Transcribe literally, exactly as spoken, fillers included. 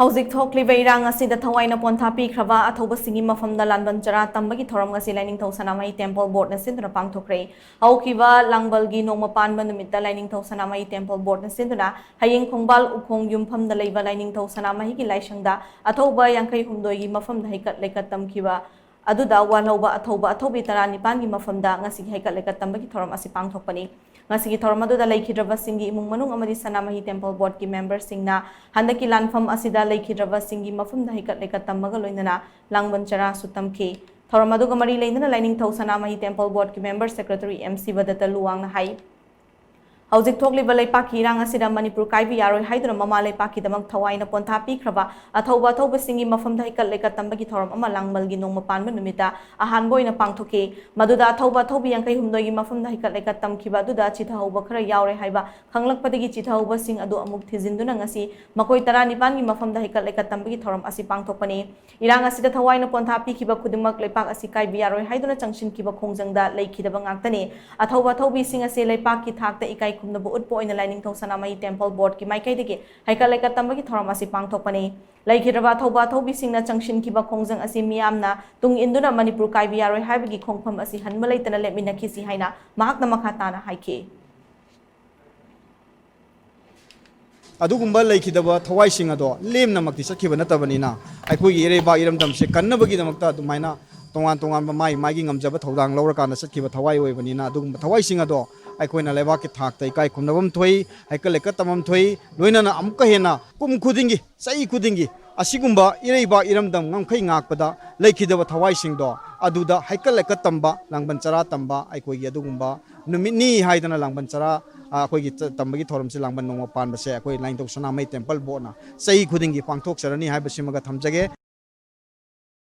ꯍꯧꯖꯤꯛ ꯊꯣꯛꯂꯤꯕ ꯏꯔꯥꯡ ꯑꯁꯤꯗ ꯊꯋꯥꯏꯅ ꯄꯣꯟꯊꯥ ꯄꯤꯈ꯭ꯔꯕ ꯑꯊꯧꯕꯁꯤꯡꯒꯤ ꯃꯐꯝꯗ ꯂꯥꯟꯕꯟ ꯆꯔꯥ ꯇꯝꯕꯒꯤ ꯊꯧꯔꯝ ꯑꯁꯤ ꯂꯥꯏꯅꯤꯡꯊꯧ ꯁꯅꯥꯃꯍꯤ ꯇꯦꯝꯄꯜ ꯕꯣꯔꯗꯅ ꯁꯤꯟꯗꯨꯅ ꯄꯥꯡꯊꯣꯛꯈ꯭ꯔꯦ꯫ ꯍꯧꯈꯤꯕ ꯂꯥꯡꯕꯜꯒꯤ ꯅꯣꯡꯃ ꯄꯥꯟꯕ ꯅꯨꯃꯤꯠꯇ ꯂꯥꯏꯅꯤꯡꯊꯧ ꯁꯅꯥꯃꯍꯤ ꯇꯦꯝꯄꯜ ꯕꯣꯔꯗꯅ ꯁꯤꯟꯗꯨꯅ ꯍꯌꯦꯡ ꯈꯣꯡꯕꯥꯜ ꯎꯈꯣꯡ ꯌꯨꯝꯐꯝꯗ ꯂꯩꯕ ꯂꯥꯏꯅꯤꯡꯊꯧ ꯁꯅꯥꯃꯍꯤꯒꯤ ꯂꯥꯏꯁꯪꯗ ꯑꯊꯧꯕ ꯌꯥꯡꯈꯩ ꯍꯨꯝꯗꯣꯏꯒꯤ ꯃꯐꯝꯗ ꯍꯩꯀꯠ ꯂꯩꯀꯠ ꯇꯝꯈꯤꯕ ꯑꯗꯨꯗ ꯋꯥꯜꯍꯧꯕ ꯑꯊꯧꯕ ꯑꯊꯧꯕꯤ ꯇꯔꯥꯅꯤꯄꯥꯟꯒꯤ ꯃꯐꯝꯗ ꯉꯁꯤꯒꯤ ꯍꯩꯀꯠ ꯂꯩꯀꯠ ꯇꯝꯕꯒꯤ ꯊꯧꯔꯝ ꯑꯁꯤ ꯄꯥꯡꯊꯣꯛꯄꯅꯤ꯫ ꯉꯁꯤꯒꯤ ꯊꯧꯔꯝ ꯑꯗꯨꯗ ꯂꯩꯈꯤꯗ꯭ꯔꯕꯁꯤꯡꯒꯤ ꯏꯃꯨꯡ ꯃꯅꯨꯡ ꯑꯃꯗꯤ ꯁꯅꯥꯃꯍꯤ ꯇꯦꯝꯄꯜ ꯕꯣꯔꯗꯀꯤ ꯃꯦꯝꯕꯔꯁꯤꯡꯅ ꯍꯟꯗꯛꯀꯤ ꯂꯥꯟꯐꯝ ꯑꯁꯤꯗ ꯂꯩꯈꯤꯗ꯭ꯔꯕꯁꯤꯡꯒꯤ ꯃꯐꯝꯗ ꯍꯩꯀꯠ ꯂꯩꯀꯠ ꯇꯝꯕꯒ ꯂꯣꯏꯅꯅ ꯂꯥꯡꯕꯟ ꯆꯔꯥꯁꯨ ꯇꯝꯈꯤ꯫ ꯊꯧꯔꯝ ꯑꯗꯨꯒ ꯃꯔꯤ ꯂꯩꯅꯅ ꯂꯥꯏꯅꯤꯡꯊꯧ ꯁꯅꯥꯃꯍꯤ ꯇꯦꯝꯄꯜ ꯕꯣꯔꯗꯀꯤ ꯃꯦꯝꯕꯔ ꯁꯦꯀ꯭ꯔꯦꯇꯔꯤ ꯑꯦꯝ ꯁꯤꯕꯗꯠꯇ ꯂꯨꯋꯥꯡꯅ ꯍꯥꯏ, ꯍꯧꯖꯤꯛ ꯊꯣꯛꯂꯤꯕ ꯂꯩꯄꯥꯛꯀꯤ ꯏꯔꯥꯡ ꯑꯁꯤꯗ ꯃꯅꯤꯄꯨꯔ ꯀꯥꯏꯕ ꯌꯥꯔꯣꯏ ꯍꯥꯏꯗꯨꯅ ꯃꯃꯥ ꯂꯩꯄꯥꯛꯀꯤꯗꯃꯛ ꯊꯋꯥꯏꯅ ꯄꯣꯟꯊꯥ ꯄꯤꯈ꯭ꯔꯕ ꯑꯊꯧꯕ ꯑꯊꯧꯕꯁꯤꯡꯒꯤ ꯃꯐꯝꯗ ꯍꯩꯀꯠ ꯂꯩꯀꯠ ꯇꯝꯕꯒꯤ ꯊꯧꯔꯝ ꯑꯃ ꯂꯥꯡꯕꯜꯒꯤ ꯅꯣꯡꯃ ꯄꯥꯟꯕ ꯅꯨꯃꯤꯠꯇ ꯑꯍꯥꯟꯕ ꯑꯣꯏꯅ ꯄꯥꯡꯊꯣꯛꯈꯤ꯫ ꯃꯗꯨꯗ ꯑꯊꯧꯕ ꯑꯊꯧꯕꯤ ꯌꯥꯡꯈꯩ ꯍꯨꯝꯗꯣꯏꯒꯤ ꯃꯐꯝꯗ ꯍꯩꯀꯠ ꯂꯩꯀꯠ ꯇꯝꯈꯤꯕ ꯑꯗꯨꯗ ꯆꯤꯊꯍꯧꯕ ꯈꯔ ꯌꯥꯎꯔꯦ ꯍꯥꯏꯕ ꯈꯪꯂꯛꯄꯗꯒꯤ ꯆꯤꯊꯍꯧꯕꯁꯤꯡ ꯑꯗꯨ ꯑꯃꯨꯛ ꯊꯤꯖꯤꯟꯗꯨꯅ ꯉꯁꯤ ꯃꯈꯣꯏ ꯇꯔꯥꯅꯤꯄꯥꯟꯒꯤ ꯃꯐꯝꯗ ꯍꯩꯀꯠ ꯂꯩꯀꯠ ꯇꯝꯕꯒꯤ ꯊꯧꯔꯝ ꯑꯁꯤ ꯄꯥꯡꯊꯣꯛꯄꯅꯤ꯫ ꯏꯔꯥꯡ ꯑꯁꯤꯗ ꯊꯋꯥꯏꯅ ꯄꯣꯟꯊꯥ ꯄꯤꯈꯤꯕ ꯈꯨꯗꯤꯡꯃꯛ ꯂꯩꯄꯥꯛ ꯑꯁꯤ ꯀꯥꯏꯕ ꯌꯥꯔꯣꯏ ꯍꯥꯏꯗꯨꯅ ꯆꯪꯁꯤꯟꯈꯤꯕ ꯈꯣꯡꯖꯪꯗ ꯂꯩꯈꯤꯗꯕ ꯉꯥꯛꯇꯅꯤ꯫ ꯑꯊꯧꯕ ꯑꯊꯧꯕꯤꯁꯤꯡ ꯑꯁꯤ ꯂꯩꯄꯥꯛꯀꯤ ꯊꯥꯛꯇ ꯏꯀꯥꯏ ꯈꯨꯝꯅꯕ ꯎꯠꯄ ꯑꯣꯏꯅ ꯂꯥꯏꯅꯤꯡꯊꯧ ꯁꯅꯥꯃꯍꯤ ꯇꯦꯝꯄꯜ ꯕꯣꯔꯗꯀꯤ ꯃꯥꯏꯀꯩꯗꯒꯤ ꯍꯩꯀꯠ ꯂꯩꯀꯠ ꯇꯝꯕꯒꯤ ꯊꯧꯔꯝ ꯑꯁꯤ ꯄꯥꯡꯊꯣꯛꯄꯅꯤ꯫ ꯂꯩꯈꯤꯗ꯭ꯔꯕ ꯑꯊꯧꯕ ꯑꯊꯧꯕꯤꯁꯤꯡꯅ ꯆꯪꯁꯤꯟꯈꯤꯕ ꯈꯣꯡꯖꯪ ꯑꯁꯤ ꯃꯤꯌꯥꯝꯅ ꯇꯨꯡ ꯏꯟꯗꯨꯅ ꯃꯅꯤꯄꯨꯔ ꯀꯥꯏꯕ ꯌꯥꯔꯣꯏ ꯍꯥꯏꯕꯒꯤ ꯈꯣꯡꯐꯝ ꯑꯁꯤ ꯍꯟꯕ ꯂꯩꯇꯅ ꯂꯦꯞꯃꯤꯟꯅꯈꯤꯁꯤ ꯍꯥꯏꯅ ꯃꯍꯥꯛꯅ ꯃꯈꯥ ꯇꯥꯅ ꯍꯥꯏꯈꯤ꯫ ꯑꯗꯨꯒꯨꯝꯕ ꯂꯩꯈꯤꯗꯕ ꯊꯋꯥꯏꯁꯤꯡ ꯑꯗꯣ ꯂꯦꯝꯅꯃꯛꯇꯤ ꯆꯠꯈꯤꯕ ꯅꯠꯇꯕꯅꯤꯅ, ꯑꯩꯈꯣꯏꯒꯤ ꯏꯔꯩꯕꯥꯛ ꯏꯔꯝꯗꯝꯁꯦ ꯀꯟꯅꯕꯒꯤꯗꯃꯛꯇ ꯑꯗꯨꯃꯥꯏꯅ ꯇꯣꯉꯥꯟ ꯇꯣꯉꯥꯟꯕ ꯃꯥꯏ ꯃꯥꯏꯒꯤ ꯉꯝꯖꯕ ꯊꯧꯗꯥꯡ ꯂꯧꯔꯀꯥꯟꯗ ꯆꯠꯈꯤꯕ ꯊꯋꯥꯏ ꯑꯣꯏꯕꯅꯤꯅ, ꯑꯗꯨꯒꯨꯝꯕ ꯊꯋꯥꯏꯁꯤꯡ ꯑꯗꯣ ꯑꯩꯈꯣꯏꯅ ꯂꯩꯕꯥꯛꯀꯤ ꯊꯥꯛꯇ ꯏꯀꯥꯏ ꯈꯨꯝꯅꯐꯝ ꯊꯣꯛꯏ, ꯍꯩꯀꯠ ꯂꯩꯀꯠ ꯇꯝꯐꯝ ꯊꯣꯛꯏ꯫ ꯂꯣꯏꯅꯅ ꯑꯃꯨꯛꯀ ꯍꯦꯟꯅ ꯀꯨꯝ ꯈꯨꯗꯤꯡꯒꯤ, ꯆꯍꯤ ꯈꯨꯗꯤꯡꯒꯤ ꯑꯁꯤꯒꯨꯝꯕ ꯏꯔꯩꯕꯥꯛ ꯏꯔꯝꯗꯝ ꯉꯝꯈꯩ ꯉꯥꯛꯄꯗ ꯂꯩꯈꯤꯗꯕ ꯊꯋꯥꯏꯁꯤꯡꯗꯣ ꯑꯗꯨꯗ ꯍꯩꯀꯠ ꯂꯩꯀꯠ ꯇꯝꯕ, ꯂꯥꯡꯕꯟ ꯆꯔꯥ ꯇꯝꯕ, ꯑꯩꯈꯣꯏꯒꯤ ꯑꯗꯨꯒꯨꯝꯕ ꯅꯨꯃꯤꯠꯅꯤ ꯍꯥꯏꯗꯅ ꯂꯥꯡꯕꯟ ꯆꯔꯥ, ꯑ, ꯑꯩꯈꯣꯏꯒꯤ ꯆ-, ꯇꯝꯕꯒꯤ ꯊꯧꯔꯝꯁꯦ, ꯂꯥꯡꯕꯟ ꯅꯣꯡꯃ ꯄꯥꯟꯕꯁꯦ ꯑꯩꯈꯣꯏ ꯂꯥꯏꯅꯤꯡꯊꯧ ꯁꯅꯥꯃꯍꯤ ꯇꯦꯝꯄꯜ ꯕꯣꯔꯗꯅ ꯆꯍꯤ ꯈꯨꯗꯤꯡꯒꯤ ꯄꯥꯡꯊꯣꯛꯆꯔꯅꯤ ꯍꯥꯏꯕꯁꯤꯃꯒ ꯊꯝꯖꯒꯦ꯫